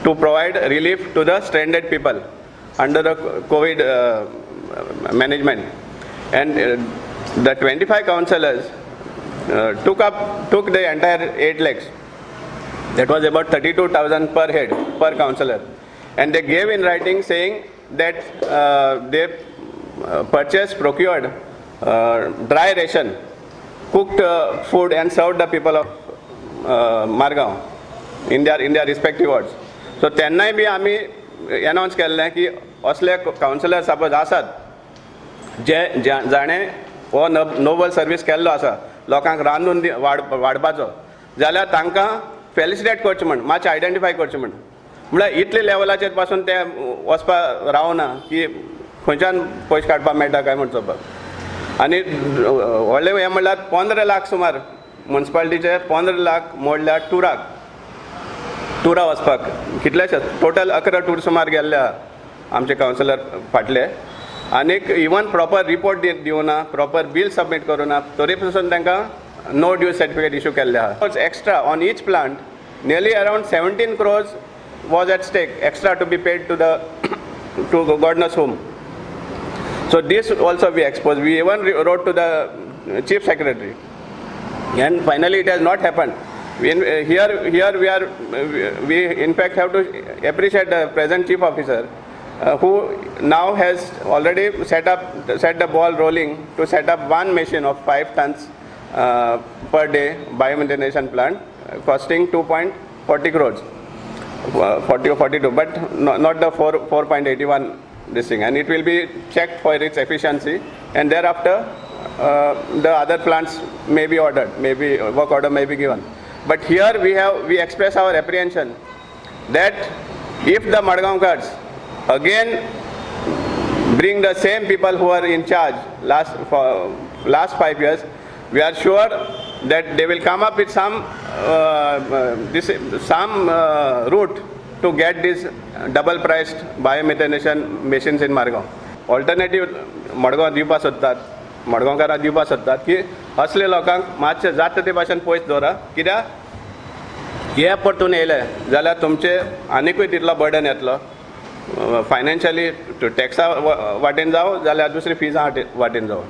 to provide relief to the stranded people under the COVID management. And the 25 councillors took the entire 8 lakhs. That was about 32,000 per head, per councillor. And they gave in writing saying that they purchased, procured dry ration, cooked food and served the people of Margao in their respective wards. So तेन्नाय बी आमी announce केल्लें की असले councillor suppose आसात जे जाणें हो Nobel service केल्लो आसा, लोकांक रांदून वाडपाचो, जाल्यार तांकां फेलिसिटेट करचें म्हण, मातशें आयडेंटिफाय करचें म्हण. म्हळ्यार इतले लेवलाचेर पासून ते वचपा रावना की खंयच्यान पयशे काडपाक मेळटा काय म्हण चोवपाक. आनी व्हडलें हें म्हणल्यार 15 लाख सुमार मुन्सिपालिटीचे 15 लाख मोडल्यार टुराक, टुरा वचपाक. कितलेशे टोटल 11 टूर सुमार गेल्ले आहा आमचे कावन्सिलर फाटले. आनीक इवन प्रॉपर रिपोर्ट दिवना, प्रॉपर बील सबमीट करूना, तरी पसून तांकां नो ड्यू सर्टिफिकेट इशू केल्ले आहा. Extra on each plant nearly around 17 crores was at stake extra to be paid to God knows whom. So this also we exposed. We even wrote to the chief secretary, and finally it has not happened. Here we in fact have to appreciate the present chief officer, who now has already set the ball rolling to set up one machine of 5 tons per day biomethanation plant, costing 2.40 crores. 40 or 42, but not the 4, 4.81 this thing. And it will be checked for its efficiency, and thereafter the other plants may be ordered, maybe work order may be given. But here we express our apprehension that if the Madgaonkars again bring the same people who are in charge for last 5 years, we are sure that they will come up with some route to get this double priced biomethanation machines in Margao. Alternative Madgaon दिवपाक सोदतात, मडगांवकारां दिवपाक सोदतात की असले लोकांक मातशें जाता ते भाशेन पयस दवरा, कित्याक हे परतून येयले जाल्यार तुमचे आनिकूय तितलो बर्डन येतलो फायनान्शियली, टॅक्सा वाटेन जावं जाल्यार दुसरी फिजां वाटेन जावं.